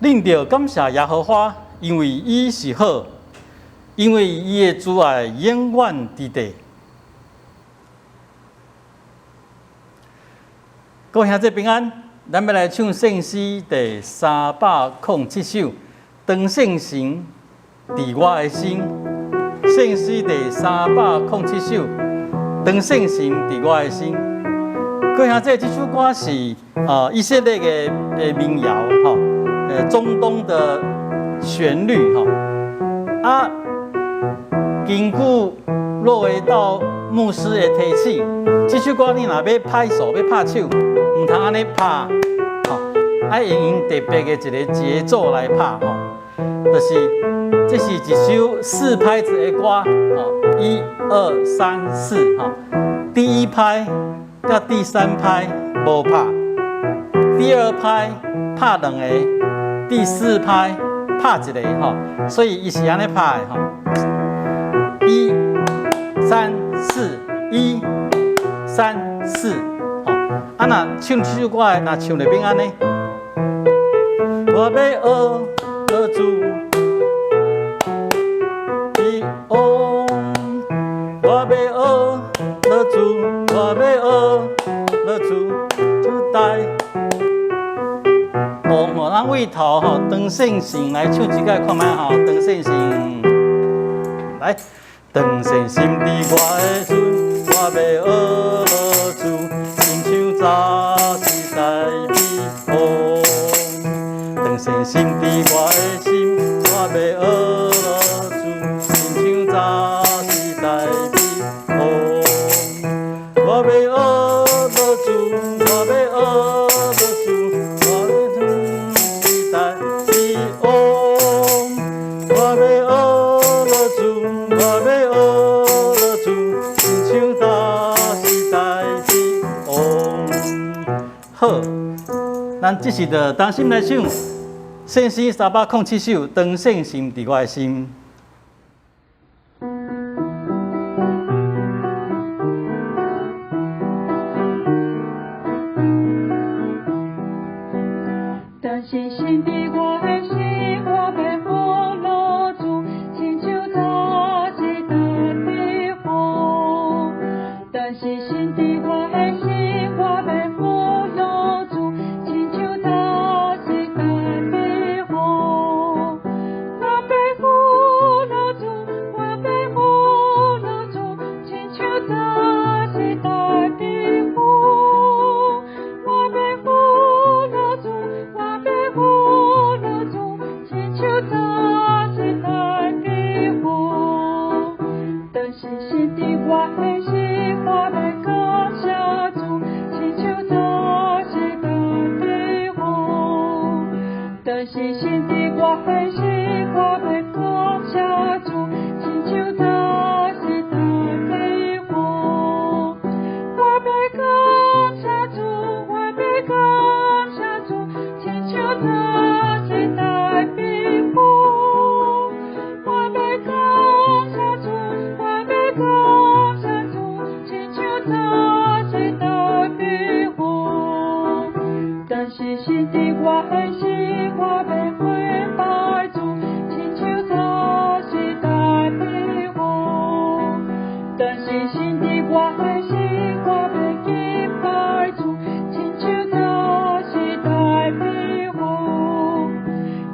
恁著感謝耶和華，因為伊是好，因為伊的慈愛永遠佇地。各位兄弟平安，咱欲來唱聖詩第307首，當聖神佇我的心。聖詩第三百空七首，當聖神佇我的心。各位兄弟，這首歌是以色列的民謠吼，中東的旋律吼。啊，根據駱維道牧師的提醒，這首歌你若欲拍手，欲拍手，毋通按呢拍，吼，愛用𪜶特別的一个節奏來拍吼，就是這是一首四拍子的歌，吼，一二三四，吼，第一拍佮第三拍無拍，第二拍拍兩个，第四拍拍一个，吼，所以伊是按呢拍的，吼，一、三、四，一、三、四，吼，啊，若唱這首歌的，若唱就變按呢，我欲學樂主的王，我欲學樂主，我欲學樂主就帶王吼，咱對頭吼，當聖神來唱一擺看覓吼，當聖神來，當聖神佇我的心，我欲學樂主，親像早時代的王。當聖神佇我的心，我欲學樂主，親像早時代的王。我欲學樂主，我欲學樂主，我欲時代的王。我欲學樂主，我欲學樂主，親像早時代的王。好，咱這時就同心來唱聖詩307首，當聖神佇我的心。當聖神佇我的心，我欲學樂主，親像早時代的王。當聖神佇我的心，我欲學樂主，親像早時代的王。我欲學樂主，我欲學樂主，親像早時代的王。我欲學樂主，我欲學樂主，親像早時代的王。當聖神佇我的心，我欲感謝主，親像早時代的王。當聖神佇我的心，我欲感謝主，親像早時代的王。我欲感謝主，我欲感謝主，親像早時代的王。我欲感謝主，我欲感謝主，親像早時代的王。當聖神佇我的心，我欲跪拜主，親像早時代的王。當聖神佇我的心，我欲敬拜主，親像早時代的王。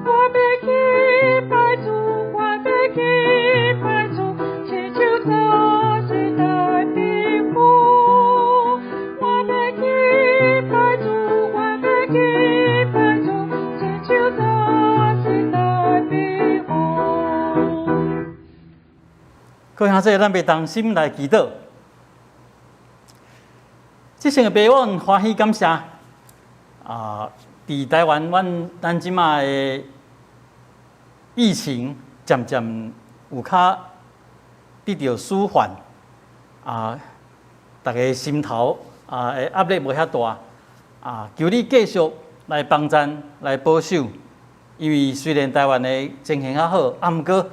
我欲敬拜主，我欲敬拜主，親像早時代的王。我欲敬拜主，我欲敬拜主，親像早時代的王。各位兄弟，咱欲同心來祈禱。至聖的父，阮歡喜感謝啊！佇台灣，阮咱這馬的疫情漸漸有較得著舒緩啊，逐家心頭啊的壓力無遐大啊，求你繼續來幫贊、來保守，因為雖然台灣的情形較好，啊，毋過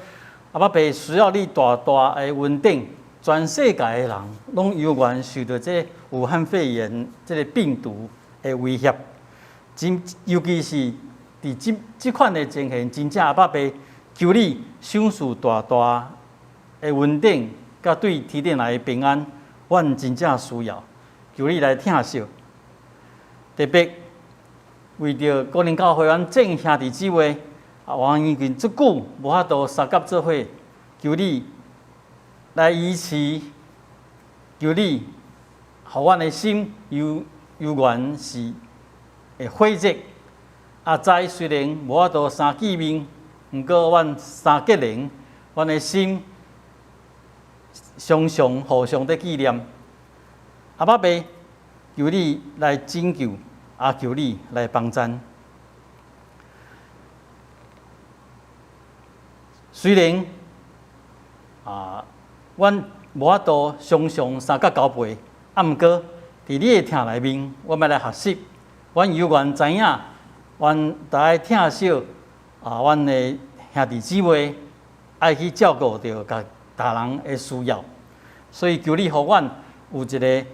阿爸父需要你大大的恩典，全世界的人攏猶原受著這武漢肺炎這个病毒的威脅，真尤其是佇這這款的情形，真正阿爸父，求你賞賜大大的恩典，佮對天頂來的平安，阮真正需要，求你來疼惜。特別為著高林教會阮眾兄弟姊妹，啊，我已經足久無法度相佮做伙，求你來醫治，求你予阮的心猶猶原是會火熱。啊，知雖然無法度相見面，毋過阮相結連，阮的心常常互相佇紀念。阿爸父，求你來拯救，啊，求你來幫贊。雖然啊，阮無法度常常相佮交陪，啊，毋過佇你的疼內面，阮欲來學習，阮猶原知影，阮著愛疼惜啊，阮的兄弟姊妹，愛去照顧著共逐人的需要，所以求你予阮有一个開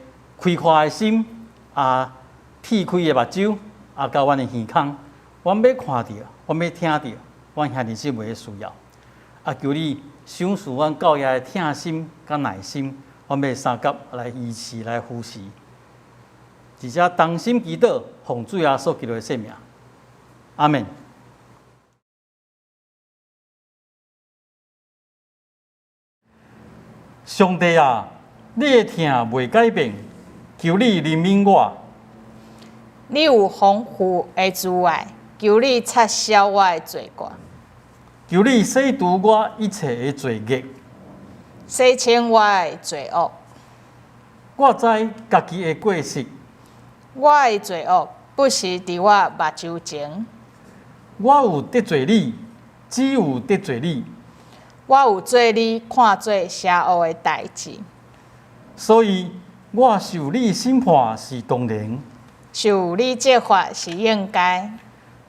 闊的心，啊，鐵開的目睭，啊，佮阮的耳孔，阮欲看著，阮欲聽著，阮兄弟姊妹的需要，啊，求你賞賜阮教會的疼心佮耐心，阮欲相佮來維持來扶持，而且同心祈禱，奉主耶穌基督的聖名，阿們。上帝啊，你的疼袂改變，求你憐憫我。你有豐富的慈愛，求你擦消我的罪過。求你洗除我一切的罪孽，洗清我的罪惡。我知家己的過失，我的罪惡不時佇我目睭前。我有得罪你，只有得罪你。我有做你看做邪惡的代誌，所以我受你審判是當然，受你責罰是應該。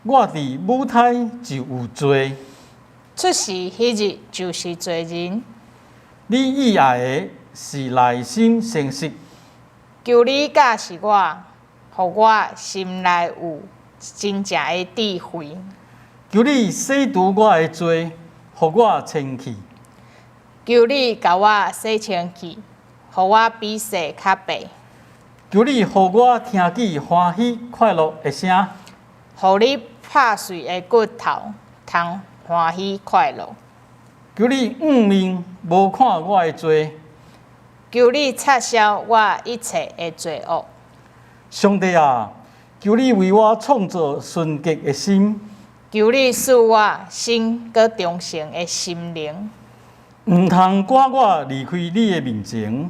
我佇母胎就有罪，出世彼日就是罪人。你意愛的是內心誠實，求你教示我，予我心內有真正的智慧。求你洗除我的罪，予我清氣。求你共我洗清氣，予我比雪較白。求你予我聽見歡喜快樂的聲，予你拍碎的骨頭通歡喜快樂。求你掩面無看我的罪，求你擦消我一切的罪惡。上帝啊，求你為我創造純潔的心。求你賜我新閣忠誠的心靈。毋通趕我離開你的面前。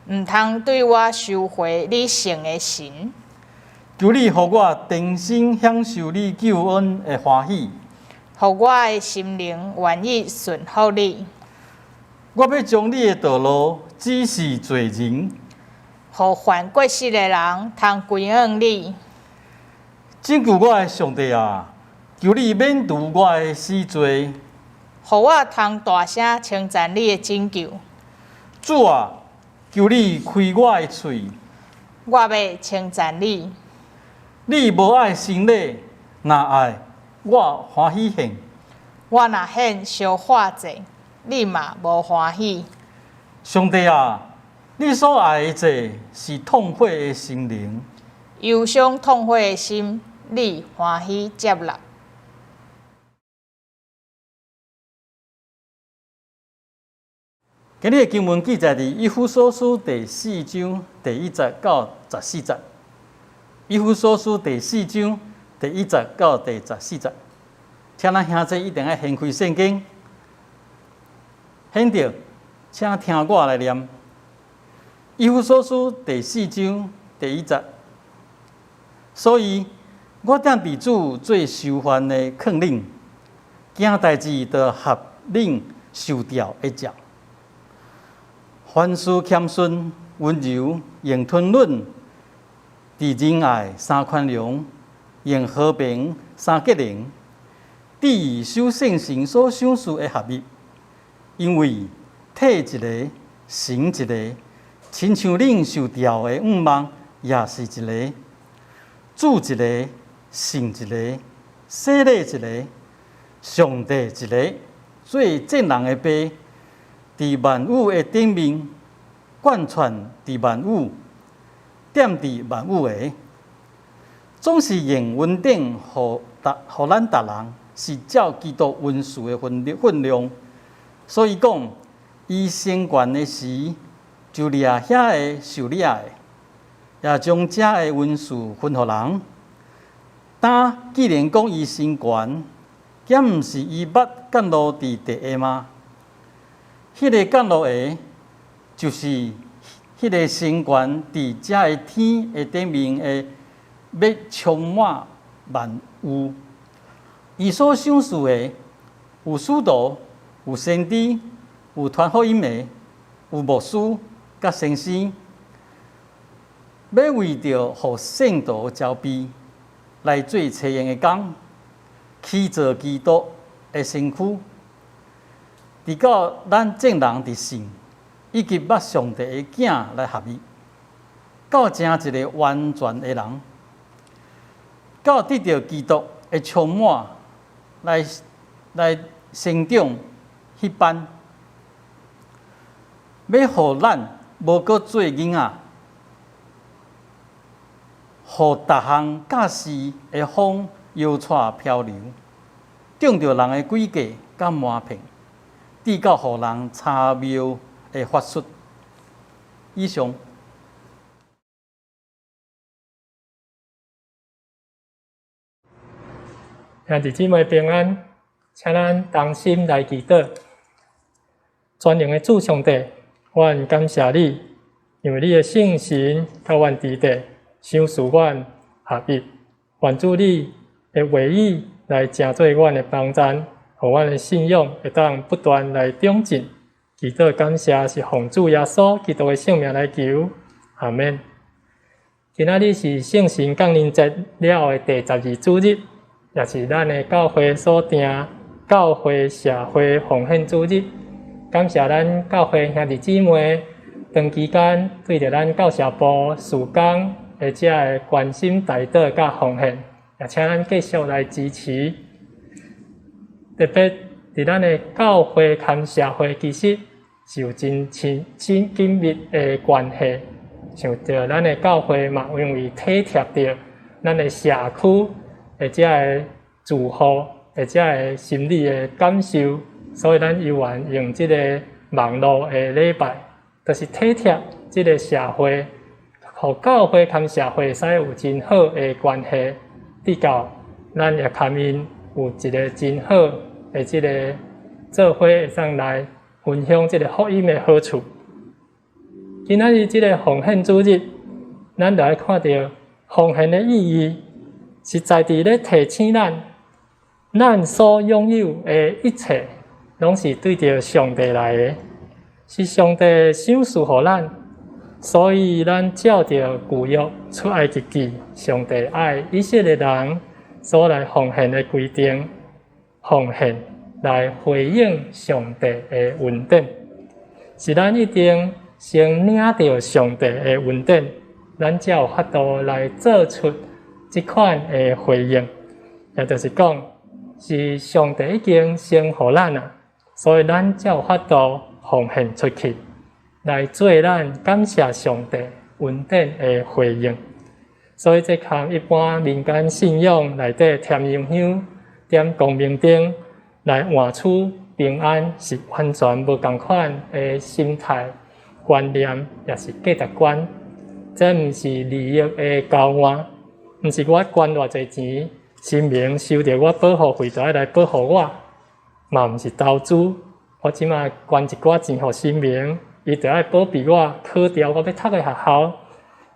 毋通對我收回你聖的神。求你予我重新享受你救恩的歡喜。予我的心靈願意順服你。我欲將你的道路指示罪人。予犯過失的人通歸向你。拯救我的上帝啊！求你免除我的死罪，予我通大聲稱讚你的拯救。主啊，求你開我的喙，我欲稱讚你。你無愛牲禮，若愛我歡喜獻。我若獻燒化祭，你嘛無歡喜。上帝啊，你所愛的祭是痛悔的心靈，憂傷痛悔的心，你歡喜接納。今日的經文記載佇以弗所書第四章第一節到十四節。以弗所書第四章第一節到第十四節，請咱兄弟一定愛掀開聖經，掀著，請聽我來念。以弗所書第四章第一節。所以，我踮佇主做囚犯的勸恁，行代誌著合恁受召的召。凡事謙遜、溫柔，用吞忍，佇仁愛三寬容，用和平三結連，致意守聖神所賞賜的合一。因為體一个，神一个，親像恁受召的向望也是一个，主一个，信一个，洗禮一个，上帝一个，做眾人的爸，佇萬有的頂面，貫穿佇萬有，踮佇萬有的，總是用恩典予咱逐人，是照基督恩賜的分量。所以講，伊升懸的時，就掠遐个受掠的，也將這个恩賜分予人。但既然講伊升懸，敢毋是伊捌降落佇地下嗎？彼个降落的，就是彼个升懸佇這个天的頂面的，欲充滿萬有。伊所賞賜的，有使徒，有先知，有傳福音的，有牧師，佮先生，欲為著予聖徒棹備來做齊用的工，起造基督的身軀，直到咱眾人佇信以及捌上帝的囝來合一，到成一个完全的人，到得著基督的充滿來成長彼般，欲予咱無閣做囡仔，予逐項教示的風搖帶漂流，中著人的詭計佮瞞騙，直到予人查妙的法術。以上。兄弟姊妹平安，請咱同心來祈禱。全能的主上帝，阮感謝你，因為你的聖神佮阮佇底，賞賜阮合一。願主你的話語來成做阮的幫贊，予阮的信仰會當不斷來長進。祈禱感謝是奉主耶穌基督的聖名來求，阿們。今仔日是聖神降臨節了後的第12主日。也是咱的教會所定教會社會奉獻主日，感謝咱教會兄弟姊妹長期間對著咱教社部事工的這个關心代禱佮奉獻，也請咱繼續來支持。特別佇咱的教會和社會其實是有真親真緊密的關係，像著咱的教會嘛，因為體貼著咱的社區。或者个住戶，或者个心理的感受，所以咱猶原用這个網路的禮拜，就是體貼這个社會，予教會和社會會使有真好的關係，直到咱也佮𪜶有一个真好的這个做伙會當來分享這个福音的好處。今仔日這个奉獻主日，咱就來看著奉獻的意義。實在佇咧提醒咱，咱所擁有的一切，攏是對著上帝來的，是上帝賞賜予咱，所以咱照著舊約出埃及記，上帝愛以色列人所來奉獻的規定，奉獻來回應上帝的恩典，是咱一定先領著上帝的恩典，咱才有法度來做出這款的回應，也就是講，是上帝已經先予咱啊，所以咱才有法度奉獻出去，來做咱感謝上帝恩典的回應。所以這和一般民間信仰內底添油香、點光明燈來換取平安，是完全無仝款的心態、觀念，也是價值觀。這毋是利益的交換。毋是我捐偌濟錢，神明收著我保護費就愛來保護我，嘛毋是投資。我這馬捐一寡錢予神明，伊就愛保庇我考著我欲讀的學校，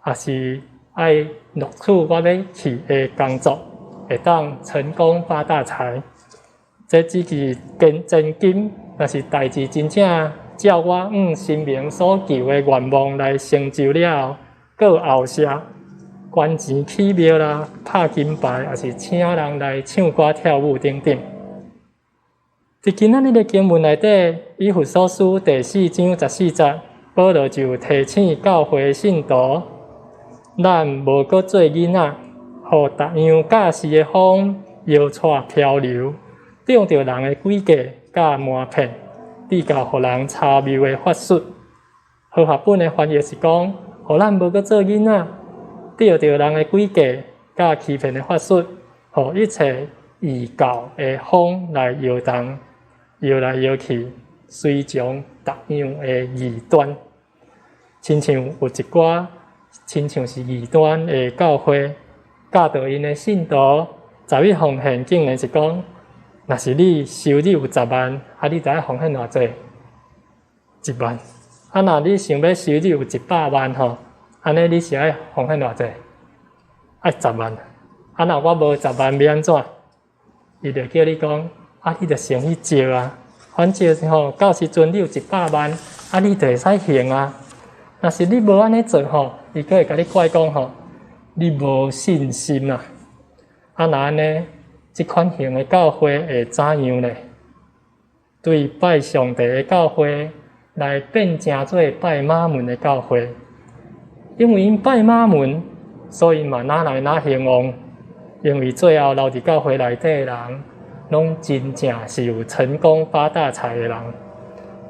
抑是愛錄取我欲去的工作，會當成功發大財。這只是真金，若是代誌真正照我向神明所求的願望來成就了後，閣後續。捐錢起廟啦，拍金牌，抑是請人來唱歌跳舞等等。佇今仔日的經文內底，以弗所書第4章14節，保羅就提醒教會信徒：咱無閣做囡仔，予逐樣教示的風搖掣漂流，中著人的詭計佮瞞騙，至到予人差謬的法術。和合本的翻譯是講，予咱無閣做囡仔，著著人的詭計佮欺騙的法術，予一切異教的風來搖動，搖來搖去，隨從逐樣的異端。親像有一寡，親像是異端的教會，教導𪜶的信徒十一奉獻，竟然是講，若是你收入有十萬，啊，你著愛奉獻偌濟？1萬。啊，若你想欲收入有100萬吼，按呢你是愛奉獻偌濟？愛十萬。啊，若我無十萬欲按怎？伊就叫你講，啊，你著先去借啊，反正吼，到時陣你有一百萬，啊，你就會使還啊。若是你無按呢做吼，伊閣會共你怪講吼，你無信心啊。啊，若按呢，這款型的教會會怎樣呢？對拜上帝的教會來變成做拜瑪門的教會，因為𪜶拜瑪門，所以嘛哪來哪興旺。因為最後留佇教會內底的人，攏真正是有成功發大財的人，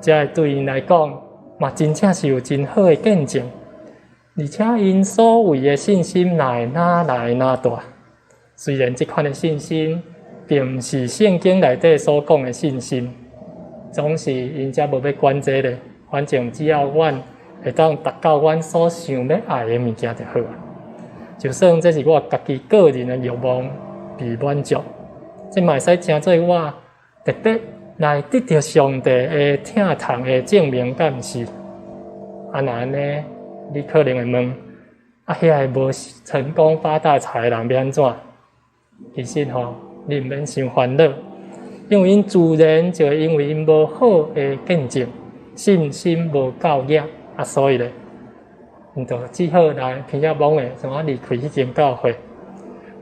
這對𪜶來講，嘛真正是有真好的見證。而且𪜶所謂的信心來哪來哪大，雖然這款的信心並毋是聖經內底所講的信心，總是𪜶才無欲管這个，反正只要阮會當達到阮所想欲愛的物件就好啊。就算這是我家己個人的欲望被滿足，這嘛會使成做我特別來得著上帝的疼痛的證明，敢毋是？啊，若按呢，你可能會問：啊，遐个無成功發大財的人欲按怎？其實吼，你毋免傷煩惱，因為𪜶自然就會因為𪜶無好的見證，信心無夠額，啊，所以咧，𪜶就只好來偏仔罔的，怎啊離開彼間教會。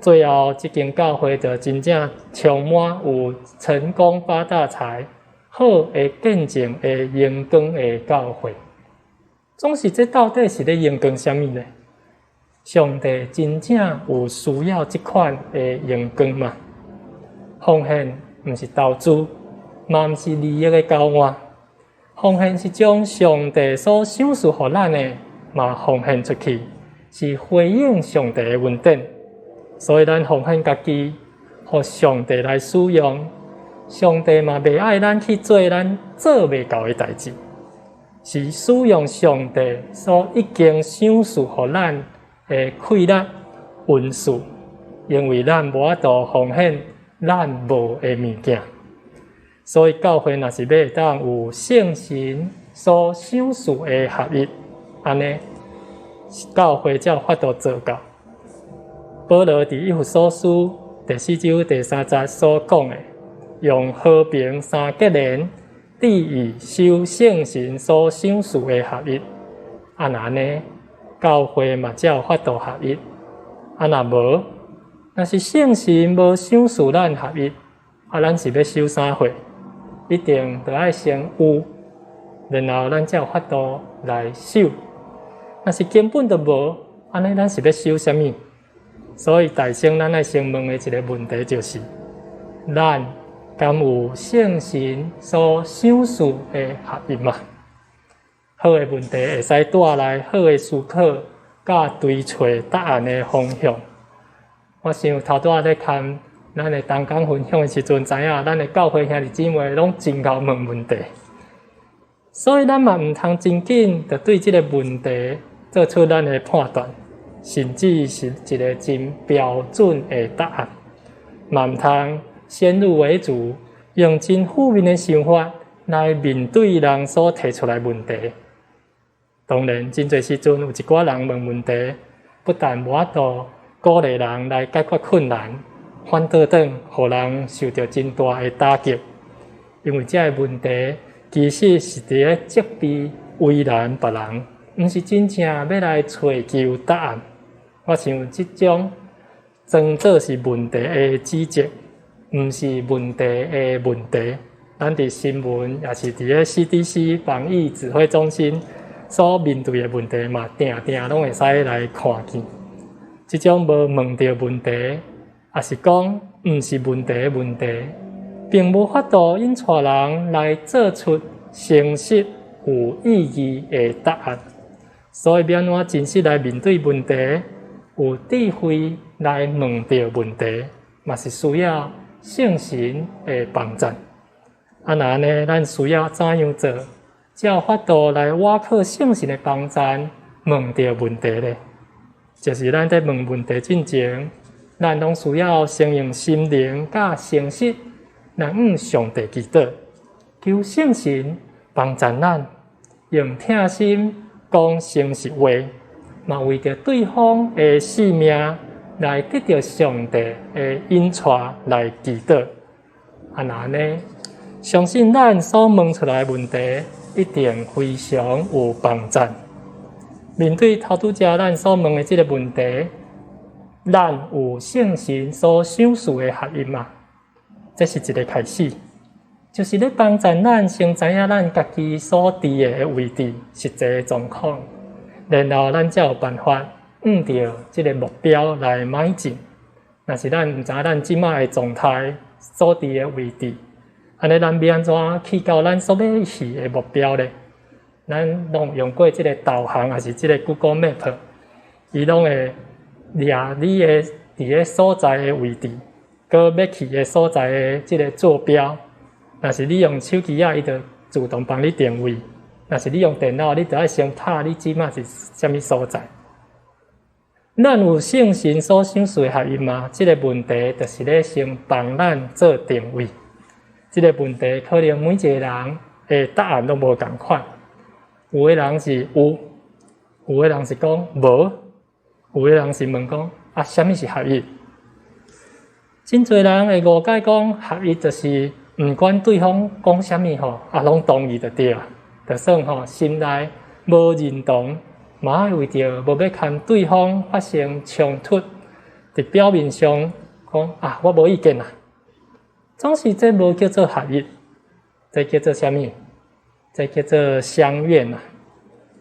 最後，這間教會就真正充滿有成功發大財、好的見證的榮光的教會。總是這到底是咧榮光啥物呢？上帝真正有需要這款的榮光嗎？奉獻毋是投資，嘛毋是利益的交換。奉獻是將上帝所賞賜予咱的，嘛奉獻出去，是回應上帝的恩典。所以咱奉獻家己，予上帝來使用。上帝嘛袂愛咱去做咱做袂到的代誌，是使用上帝所已經賞賜予咱的氣力、恩賜，因為咱無法度奉獻咱無的物件。所以教會若是欲會當有聖神所賞賜的合一，按呢，教會才有法度做到。保羅佇以弗所書第四章第三節所講的，用和平三結連，致意守聖神所賞賜的合一。啊，若按呢，教會嘛才有法度合一。啊，若無，若是聖神無賞賜咱合一，啊，咱是欲守啥貨？一定著愛先有，然後咱才有法度來守。若是根本就無，按呢咱是欲守啥物？所以，大先咱愛先問的一個問題就是：咱敢有聖神所賞賜的合一嗎？好的問題會使帶來好的思考，佮追揣答案的方向。我想頭拄仔咧看咱的同工分享的時陣，知影咱的教會兄弟姊妹攏真𠢕問問題，所以咱嘛毋通真緊就對這個問題做出咱的判斷，甚至是一個真標準的答案，嘛毋通先入為主，用真負面的想法來面對人所提出來問題。當然，真濟時陣有一寡人問問題，不但無法度鼓勵人來解決困難，反倒轉予人受著真大的打擊。因為這个問題其實是佇咧責備、為難別人，毋是真正欲來揣求答案。我想這種裝做是問題的指責，毋是問題的問題。咱佇新聞，抑是佇咧 CDC 防疫指揮中心所面對的問題，嘛定定攏會使來看見。這種無問著問題，抑是講毋是問題的問題，並無法度引帶人來做出誠實有意義的答案。所以，欲按怎真實來面對問題，有智慧來問著問題，嘛是需要聖神的幫贊。啊，若按呢，咱需要怎樣做，才有法度來倚靠聖神的幫贊，問著問題咧？就是咱佇問問題進前，咱攏需要先用心靈佮誠實來向上帝祈禱，求聖神幫贊咱，用疼心講誠實話，嘛為著對方的性命來得著上帝的引帶來祈禱。啊，若按呢，相信咱所問出來的問題，一定非常有幫贊。面對頭拄才咱所問的這个問題，咱有聖神所賞賜的合一嗎？這是一个開始，就是咧幫助咱先知影咱家己所佇的位置實際的狀況，然後咱才有辦法向著這个目標來邁進。若是咱毋知咱這擺的狀態所佇的位置，按呢咱欲按怎去到咱所欲去的目標咧？咱攏用過這个導航，抑是這个 Google Map，伊攏會掠你的佇咧所在的位置，閣欲去的所在的這个坐標。若是你用手機仔，伊就自動幫你定位；若是你用電腦，你就愛先拍你這擺是啥物所在。咱有聖神所賞賜的合一嗎？這个問題就是咧先幫咱做定位。這个問題可能每一个人的答案攏無仝款。有的人是有，有的人是講無，有的人是問講啊，啥物是合一？真濟人會誤解講合一就是毋管對方講啥物吼，啊攏同意就對啊，就算吼心內無認同，嘛愛為著無欲共對方發生衝突，佇表面上講啊，我無意見啦。總是這無叫做合一，這叫做啥物？這叫做鄉願啊。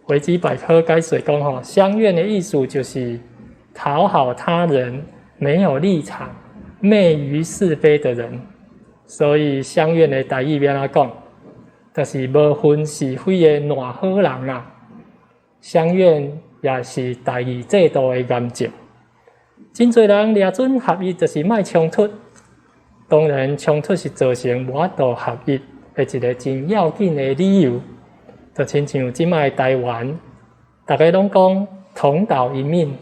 維基百科解釋講吼，鄉願的意思就是討好他人、沒有立場、昧於是非的人。所以鄉願的台語欲按怎講？就是無分是非的爛好人啊。鄉願也是代議制度的癌症。真濟人掠準合一就是莫衝突，當然衝突是造成無法度合一的一个真要緊的理由。就親像這擺台灣，逐家攏講同島一命，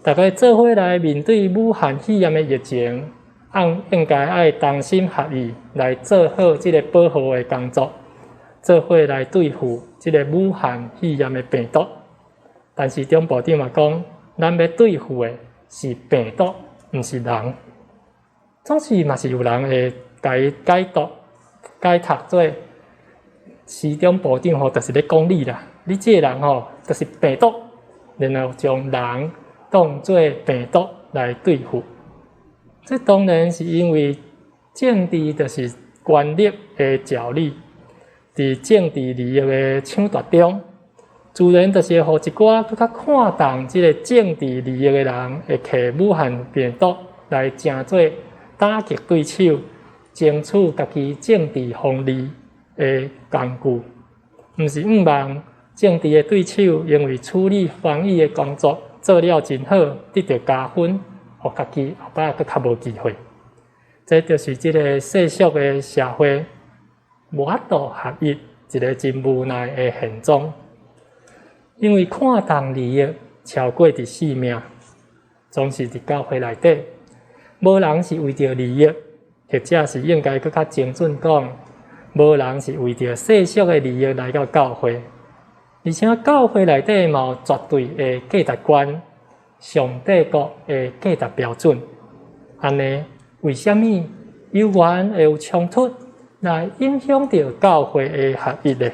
逐家做伙來面對武漢肺炎的疫情，按應該愛同心合意來做好這个保護的工作，做伙來對付這个武漢肺炎的病毒。但是中部長嘛講，咱欲對付的是病毒，毋是人。總是嘛是有人會共伊解讀、解讀做時中部長吼，就是咧講你啦，你這个人吼，就是病毒，然後將人當做病毒來對付。這當然是因為政治就是權力的角力，佇政治利益的搶奪中，自然就是會予一寡閣較看重這个政治利益的人，會摕武漢病毒來成做打擊對手、爭取家己政治紅利的工具。毋是向望政治的對手因為處理防疫的工作做了真好，得著加分，予家己後擺閣較無機會。這就是這个世俗的社會無法度合一，一个真無奈的現狀。因為看重利益超過佇性命，總是佇教會內底，無人是為著利益，或者是應該閣較精準講，無人是為著世俗的利益來到教會。而且教會內底嘛有絕對的價值觀，上帝國的價值標準。按呢，為啥物猶原會有衝突來影響著教會的合一呢？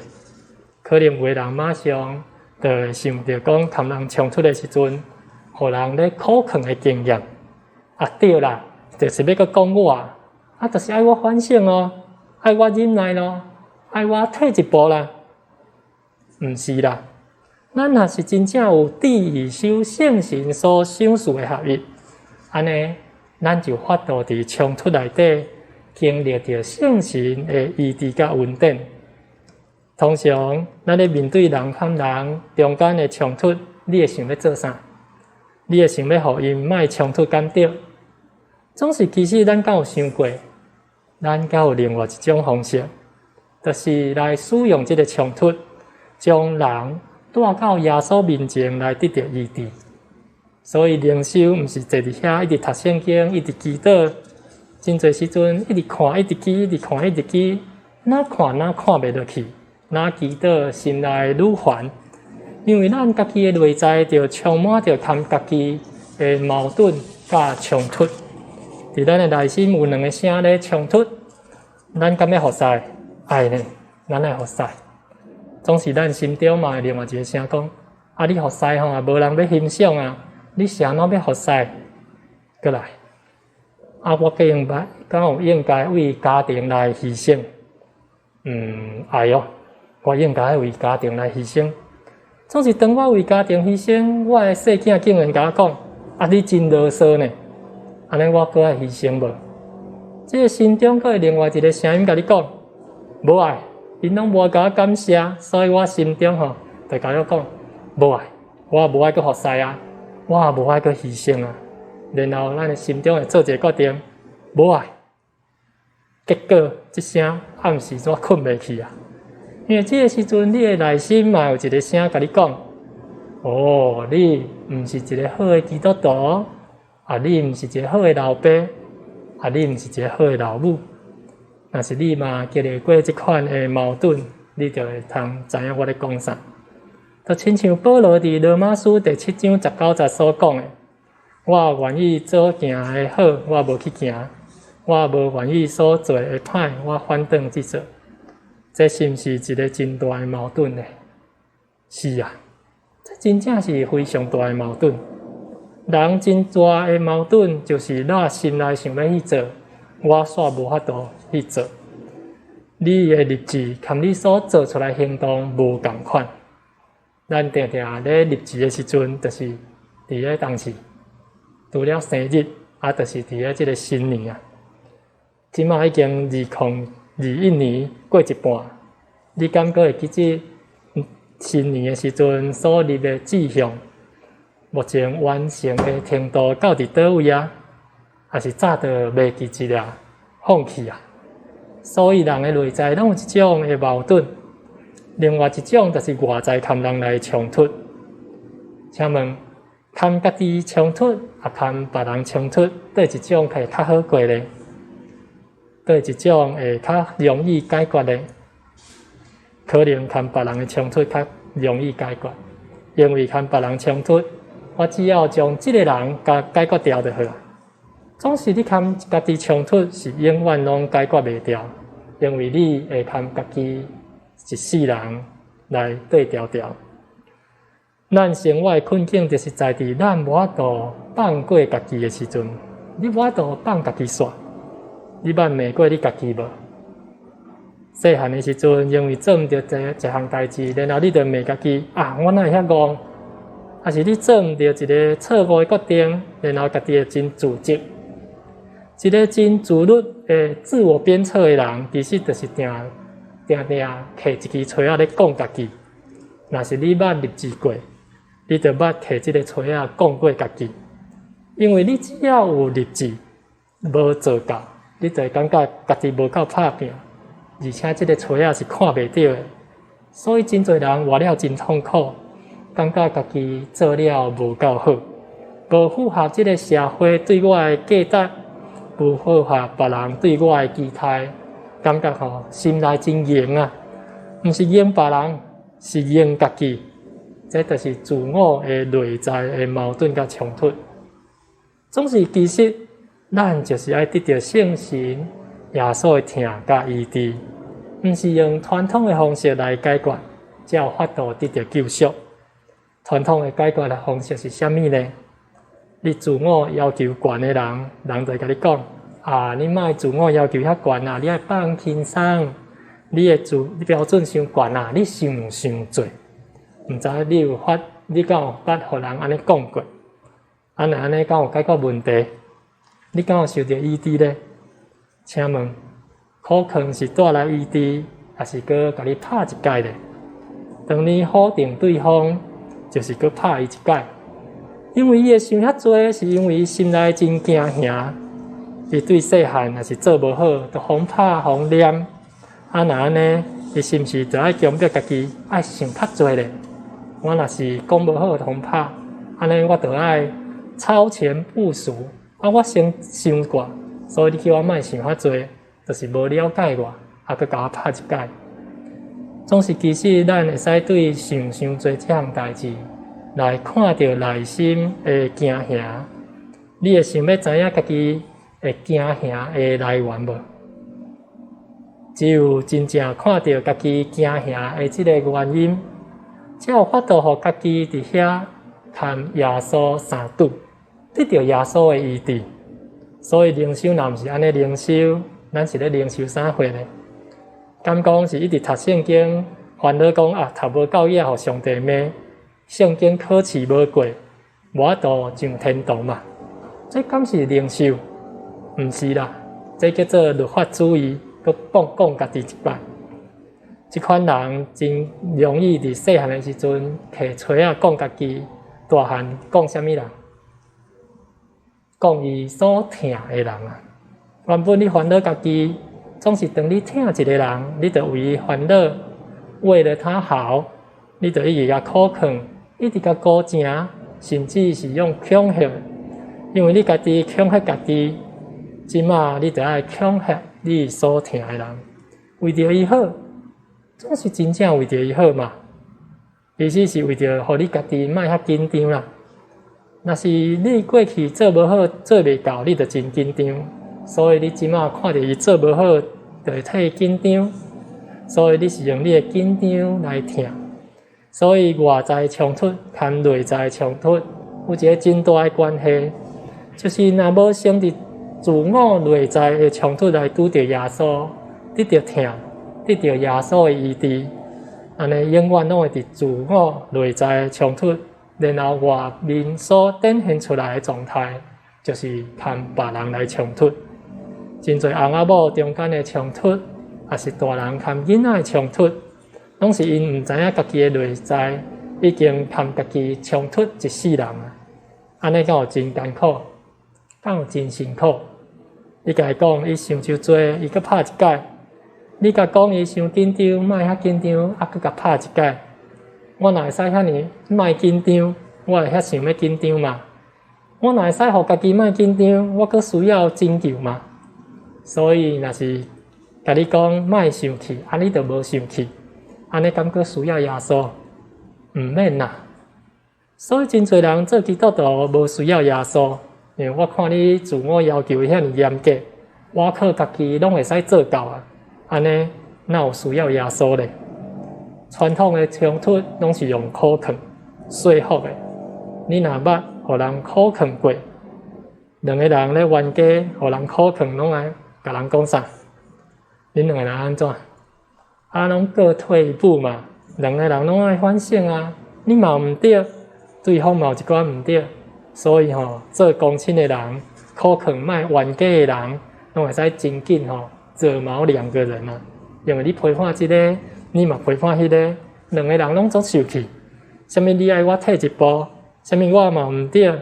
可能有的人馬上就會想著講，共人衝突的時陣，予人咧苦勸的經驗。啊對啦，就是欲閣講我，啊就是愛我反省哦，愛我忍耐咯，愛我退一步啦。毋是啦，咱若是真正有致意守聖神所賞賜的合一，按呢，咱就有法度佇衝突內底經歷著聖神的醫治佮恩典。通常，咱咧面對人佮人中間的衝突，你會想欲做啥？你會想欲予𪜶莫衝突敢對？總是其實咱敢有想過，咱敢有另外一種方式，就是來使用這个衝突，將人帶到耶穌面前來得著醫治。所以靈修毋是坐佇遐一直讀聖經，一直祈禱，真濟時陣一直看，一直記，一直看，一直記，哪看哪看袂落去，哪祈禱心內愈煩，因為咱家己的內在就充滿著和家己的矛盾佮衝突。佇咱的內心有兩个聲咧衝突，咱敢欲服侍？愛呢，咱愛服侍。總是咱心中嘛會另外一个聲講：啊，你服侍吼，也無人欲欣賞啊！你是按怎欲服侍？閣來，啊，我應該敢有應該為家庭來犧牲？嗯，愛哦，我應該為家庭來犧牲。總是當我為家庭犧牲，我的細囝竟然共我講：啊，你真囉嗦呢！按呢我閣愛犧牲無？這个心中閣會另外一个聲音共你講：無愛，𪜶攏無共我感謝，所以我心中吼就共我講：無愛，我無愛閣服侍啊，我也無愛閣犧牲啊。然後咱的心中會做一个決定：無愛。結果這聲暗時煞睏袂去啊！因為這个時陣，你的內心嘛有一个聲共你講：哦，你毋是一个好的基督徒，啊，你毋是一个好的老爸，啊，你毋是一个好的老母。若是你嘛經歷過這款的矛盾，你就會通知影我咧講啥。就親像保羅佇羅馬書第七章十九節所講的：我願意所行的好，我無去行；我無願意所做的歹，我反轉去做。這是毋是一个真大的矛盾呢？是啊，這真正是非常大的矛盾。人真大的矛盾就是我心內想欲去做，我煞無法度去做。你的立志佮你所做出來行動無仝款。咱定定咧立志的時陣，就是佇咧當時，除了生日，啊，就是佇咧這个新年啊。這馬已經2021年過一半，你敢閣會記得新年的時陣所立的志向？目前完成的程度到佇佗位啊？抑是早就袂記得啊，放棄啊？所以人的內在攏有一種的矛盾，另外一種就是外在和人來衝突。請問，和家己衝突，抑和別人衝突，佗一種會較好過咧？佗一種會較容易解決咧？可能和別人的衝突較容易解決，因為和別人衝突，我只要將這个人共解決掉就好。總是你和家己衝突是永遠攏解決袂掉，因為你會和家己一世人來對調調。咱生活的困境就是在佇咱無法度放過家己的時陣，你無法度放家己煞。你捌罵過你家己無？細漢的時陣，因為做毋著一項代誌，然後你就罵家己啊！我哪會遐戇？抑是你做毋著一个錯誤的決定，然後家己會真自責。一个真自律的自我鞭策的人，其實就是定定定提一支錘仔咧摃家己。若是你捌立志過，你就捌提這个錘仔摃過家己。因為你只要有立志，無做到，你就會感覺家己無夠拍拚，而且這个錘仔是看袂著的，所以真濟人活了真痛苦，感覺家己做了無夠好，無符合這个社會對我的價值，無符合別人對我的期待，感覺吼心內真硬啊，毋是硬別人，是硬家己，這就是自我的內在的矛盾佮衝突。總是其實，咱就是愛得著聖神耶穌的疼佮醫治，毋是用傳統的方式來解決，才有法度得著救贖。傳統的解決的方式是啥物呢？你自我要求懸的人，人就會共你講：啊，你莫自我要求遐懸啊，你愛放輕鬆，你的自你標準傷懸啊，你想傷濟。毋知你有法，你敢有捌予人按呢講過？啊，若按呢敢有解決問題？你敢有受著醫治咧？請問，苦勸是帶來醫治，抑是閣共你拍一擺咧？當你否定對方，就是閣拍伊一擺。因為伊會想遐濟，是因為伊心內真驚嚇。伊對細漢若是做無好，就予拍予念。啊，若按呢，伊是毋是就愛強迫家己愛想較濟咧？我若是講無好，就予拍，按呢我就愛超前部署。啊，我先想過，所以你叫我莫想遐濟，就是無了解我，啊，閣共我拍一擺。總是其實咱會使對想傷濟這項代誌來看著內心的驚嚇。你會想欲知影家己會驚嚇的來源無？只有真正看著家己驚嚇的這个原因，才有法度予家己佇遐和耶穌相拄，得著耶穌的醫治。所以靈修若毋是按呢靈修，咱是咧靈修啥貨呢？敢講是一直讀聖經，煩惱講啊，讀無夠也予上帝罵，聖經考試無過，無法度上天堂嘛？這敢是靈修？毋是啦，這叫做律法主義，閣講講家己一擺。這款人真容易佇細漢的時陣，提錘仔講家己，大漢講啥物人？講伊所疼的人啊。原本你煩惱家己，總是當你疼一个人，你就為伊煩惱，為了他好，你就一直共苦勸，一直共鼓情，甚至是用恐嚇，因為你家己恐嚇家己，這馬你就愛恐嚇你所疼的人，為著伊好，總是真正為著伊好嘛。其實是為著予你家己莫遐緊張啦。若是你過去做無好，做袂到，你就真緊張。所以你這馬看著伊做無好，就會替伊緊張。所以你是用你的緊張來疼。所以外在衝突和內在衝突有一个真大的關係，就是若無先佇自我內在的衝突來拄著耶穌，得著疼，得著耶穌的醫治，按呢永遠攏會佇自我內在的衝突，然後外面所展現出來的狀態，就是和別人來衝突。真濟翁仔某中間的衝突，抑是大人和囡仔的衝突，攏是𪜶毋知影家己的內在已經和家己衝突一世人啊！按呢敢有真艱苦，敢有真辛苦？你共伊講伊想傷濟，伊閣拍一擺；你共講伊傷緊張，莫遐緊張，啊閣共拍一擺。我若會使遐爾莫緊張，我會遐想欲緊張嗎？我若會使予家己莫緊張，我閣需要拯救嗎？所以，若是共你講莫生氣，啊你就無生氣，按呢敢閣需要耶穌？毋免啦。所以真濟人做基督徒無需要耶穌，因為我看你自我要求遐爾嚴格，我靠家己攏會使做到啊。按呢哪有需要耶穌咧？傳統的衝突攏是用苦勸說服的。你若捌予人苦勸過，兩个人咧冤家，予人苦勸，攏愛共人講啥？恁兩个人按怎？啊，攏各退一步嘛。兩个人攏愛反省啊。你嘛毋對，對方嘛有一寡毋對，所以吼，做公親的人，苦勸莫冤家的人，攏會使真緊吼，惹毛兩個人啊。因為你批判這个，你嘛批判彼个，兩个人攏總受氣。啥物你愛我退一步，啥物我嘛毋對，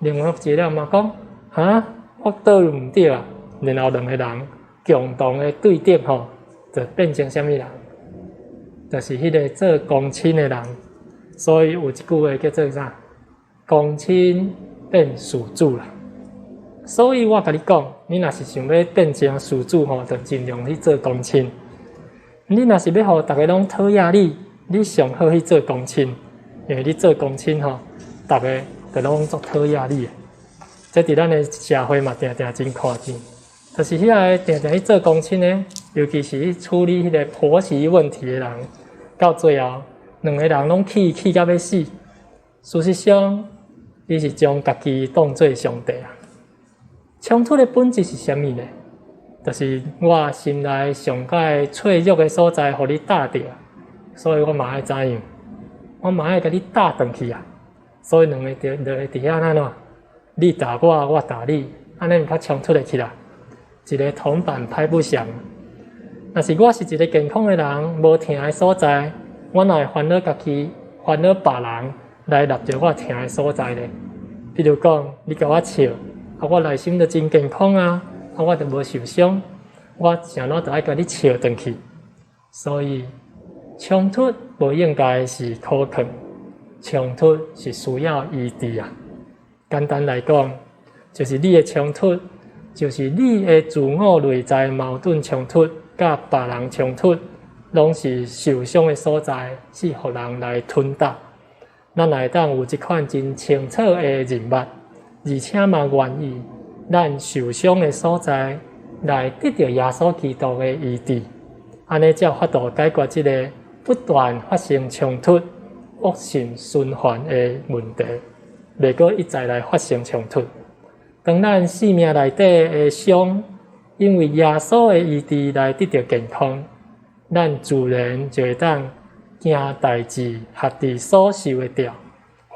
另外一個人嘛講，哈，我佗位毋對啊。然後兩個人共同的對敵吼，就變成啥物人？就是彼个做公親的人。所以有一句話叫做啥？公親變事主啦。所以我共你講，你若是想欲變成事主吼，就盡量去做公親。你若是欲予逐个攏討厭你，你上好去做公親，因為你做公親吼，逐个就攏足討厭你的。這佇咱的社會嘛，定定真看見，就是遐个定定去做公親的，尤其是去處理彼个婆媳問題的人，到最後兩个人攏氣氣甲欲死。事實上，伊是將家己當做上帝啊。衝突的本質是啥物呢？就是我心內上蓋脆弱的所在，予你打著，所以我嘛愛怎樣？我嘛愛共你打轉去啊！所以兩个就會佇遐按怎？你打我，我打你，按呢毋較衝突會起來。一个銅板拍不響。若是我是一个健康的人，無疼的所在，我哪會煩惱家己，煩惱別人來捏著我疼的所在咧？比如講，你共我笑，啊，我內心就真健康啊，啊，我就無受傷，我啥物都愛共你笑轉去。所以，衝突無應該是苦困，衝突是需要醫治啊。簡單來講，就是你的衝突，就是你的自我內在矛盾衝突，佮別人衝突，攏是受傷的所在，是予人來吞噬。咱會當有這款真清楚的認捌，而且嘛願意咱受傷的所在來得著耶穌基督的醫治，按呢才有法度解決這个不斷發生衝突、惡性循環的問題，袂閣一再來發生衝突。當咱生命內底的傷，因為耶穌的醫治來得著健康，咱自然就會當行代誌，合佇所受的召，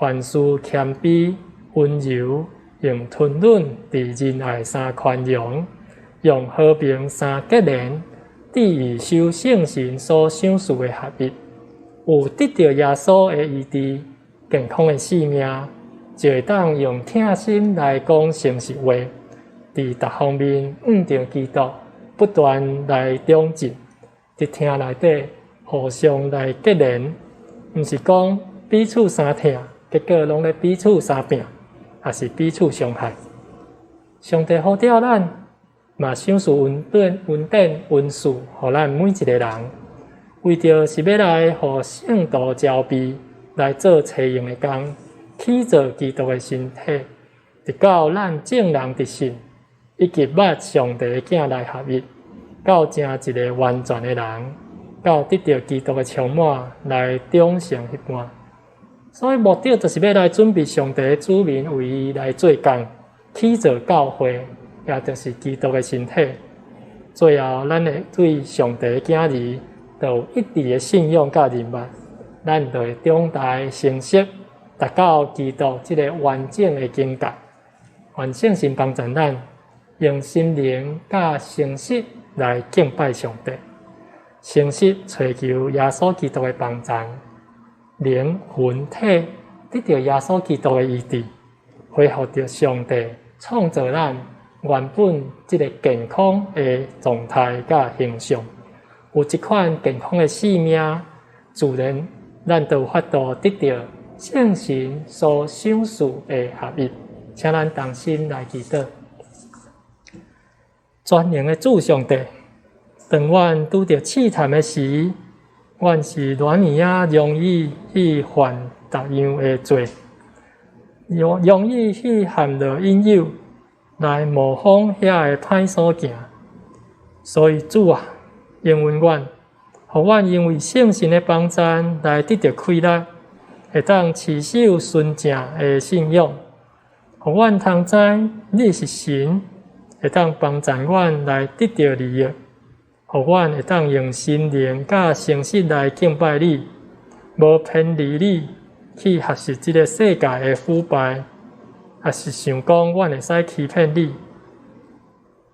凡事謙卑、溫柔，用吞忍佇仁愛三寬容，用和平三結連，致意守聖神所賞賜的合一。有得著耶穌的醫治，健康的生命，就會當用疼心來講誠實話，佇逐方面向著基督不斷來長進，佇疼內底互相來結連，毋是講彼此相疼，結果攏咧彼此相拚，抑是彼此傷害。上帝呼召咱，嘛賞賜恩典、恩典、恩賜，予咱每一个人，為著是欲來予聖徒棹備，來做齊用的工，起造基督的身體，直到咱眾人佇信，以及捌上帝的囝來合一，到成一个完全的人，到得著基督的充滿來長成彼般。所以目的就是欲來準備上帝的子民為伊來做工，起造教會，也就是基督的身體。最後，咱會對上帝的囝兒就有一致的信仰佮認捌，咱就會長大成熟，達到基督這个完整的境界。願聖神幫助咱，用心靈佮誠實來敬拜上帝，誠實揣求耶穌基督的幫助，靈魂體得著耶穌基督的醫治，恢復著上帝創造咱原本這个健康的狀態佮形象。有這款健康的生命，自然咱就有法度得著聖神所賞賜的合一。請咱同心來祈禱。全能的主上帝，當阮拄著試探的時，阮是偌爾仔容易去犯逐樣的罪，容易去陷落引誘，來模仿遐个歹所行。所以主啊，應允阮，予阮因為聖神的幫助來得著氣力，會當持守純正的信仰，予阮通知你是神，會當幫助阮來得著利益，予阮會當用心靈佮誠實來敬拜你，無偏離你去學習這个世界的腐敗，抑是想講阮會使欺騙你。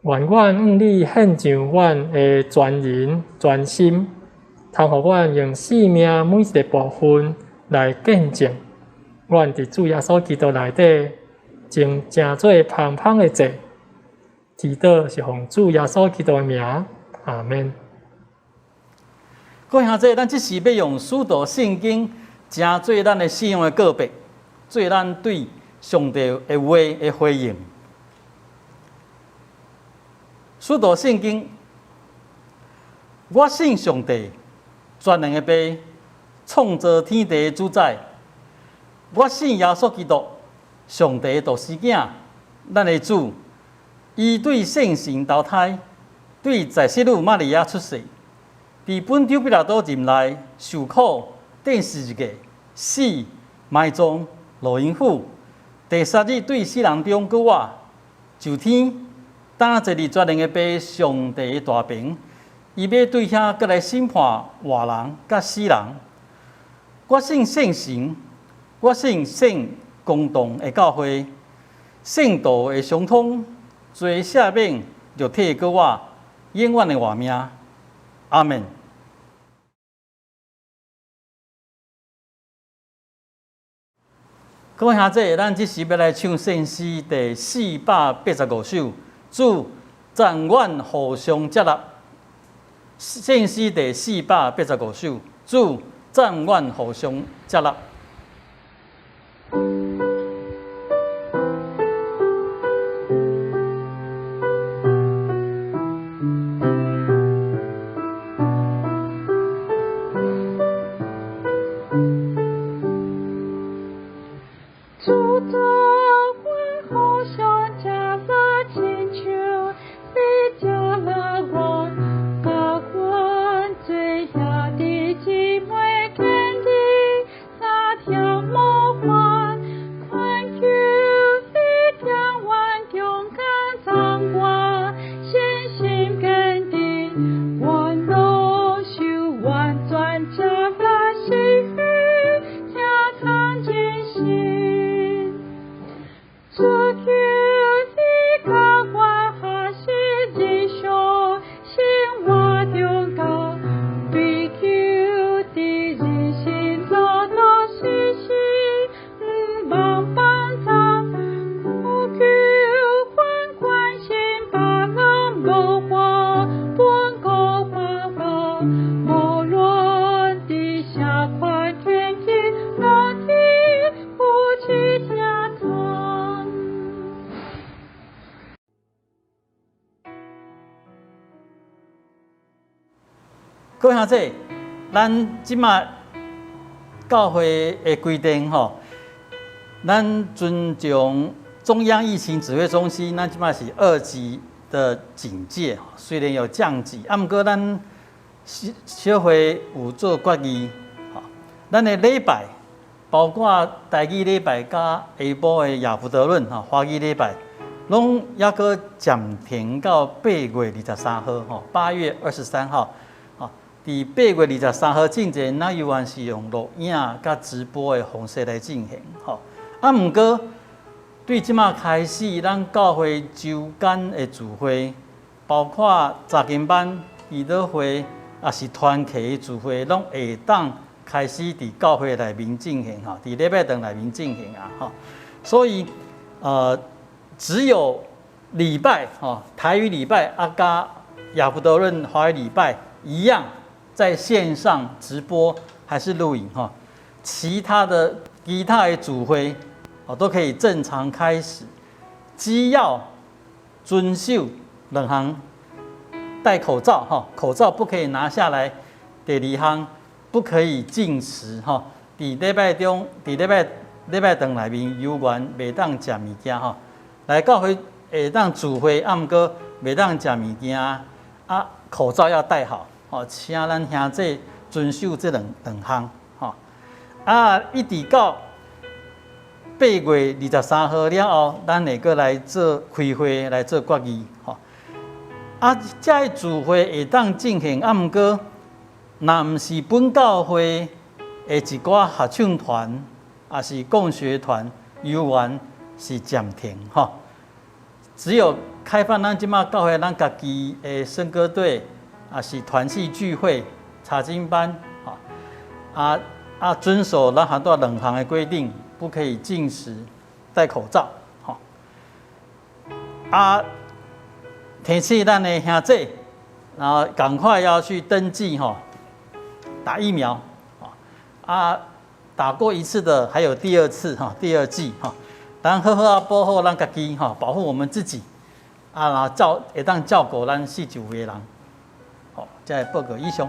願阮向你獻上阮的全人全心，通予阮用生命每一个部分來見證，阮佇主耶穌基督內底正成做芳芳的祭。祈禱是奉主耶穌基督的名，阿們。各位兄弟，咱這時欲用使徒信經，成做咱的信仰的告白，做咱對上帝的話的回應。使徒信經，我信上帝，全能的父，創造天地的主宰。我信耶穌基督，上帝的獨生囝，咱的主。伊對聖神投胎，對在聖女瑪利亞出世，佇本丟彼拉多任內受苦，釘十字架，死，埋葬，落陰府。第三日對死人中閣活，上天，擔坐佇全能的父上帝的大爿，伊欲對遐閣來審判活人佮死人。我信聖神，我信聖公同的教會，聖徒的相通，罪赦免、肉體閣我永遠的活命。阿門。各位兄弟，咱這時欲來唱聖詩第485首，主讚阮互相接納。聖詩第485首，主讚阮互相接納。主讚阮互相接納，親像你接納我，佮阮做兄弟姊妹建立三條模範，懇求你聽阮中間讚我，信心堅定，願攏受完全接納是與聽從真心。主求你佮我學習日常生活中間，追求佇人生路途時時毋忘幫助，苦求阮關心別人無話，本國文化，無論佇啥款天氣，攏去扶持聽從。各位兄弟，咱這馬教會的規定吼，咱尊重中央疫情指揮中心，咱這馬是二級的警戒，雖然有降級，啊，毋過咱小會有做決議，吼，咱的禮拜，包括台語禮拜佮下晡的亞弗得論吼，華語禮拜，攏猶閣暫停到8月23號，吼，8月23號。佇8月23號進前，咱猶原是用錄影佮直播的方式來進行，吼。啊，毋過對這馬開始，咱教會週間的聚會，包括查經班、祈禱會，抑是團契的聚會，攏會當開始佇教會內面進行，吼，佇禮拜堂內面進行啊，吼。所以，只有禮拜，吼，台語禮拜啊，佮亞弗得論華語禮拜一樣。在線上直播還是錄影哈，其他的聚會哦都可以正常開始，只要遵守兩項，戴口罩哈，口罩不可以拿下來。第二項不可以進食哈，佇禮拜中，佇禮拜堂內面猶原袂當食物件哈，來教會會當聚會，啊毋過袂當食物件啊，口罩要戴好。哦，請咱兄弟遵守這兩項，吼啊，一直到8月23號了後，咱會閣來做開會來做決議，吼啊，這个聚會會當進行，啊，毋過若毋是本教會的一寡合唱團，抑是共學團，猶原是暫停，吼。只有開放咱這馬教會咱家己的聖歌隊。啊，是團契聚會、查經班，啊啊，遵守咱很多兩項的規定，不可以進食、戴口罩，吼。啊，提醒咱的兄弟，然後趕快要去登記，吼，打疫苗，啊，打過一次的還有第二次，哈，第二劑，哈，咱好好啊保護咱家己，哈，保護我們自己，啊，然後照會當照顧咱四周圍的人。好，這個報告以上。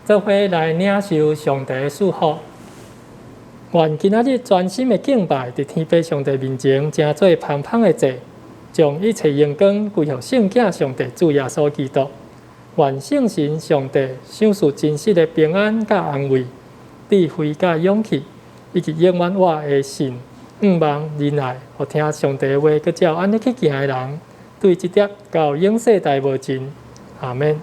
做伙來領受上帝的祝福。願今仔日專心的敬拜，佇天父上帝面前，成做芳香的祭，將一切榮光歸予聖子上帝主耶穌基督。願聖神上帝賞賜真實的平安佮安慰、智慧佮勇氣，以及永遠活的信、向望、忍耐，予聽上帝的話，閣照按呢去行的人，對這粒到永世代無盡。阿們。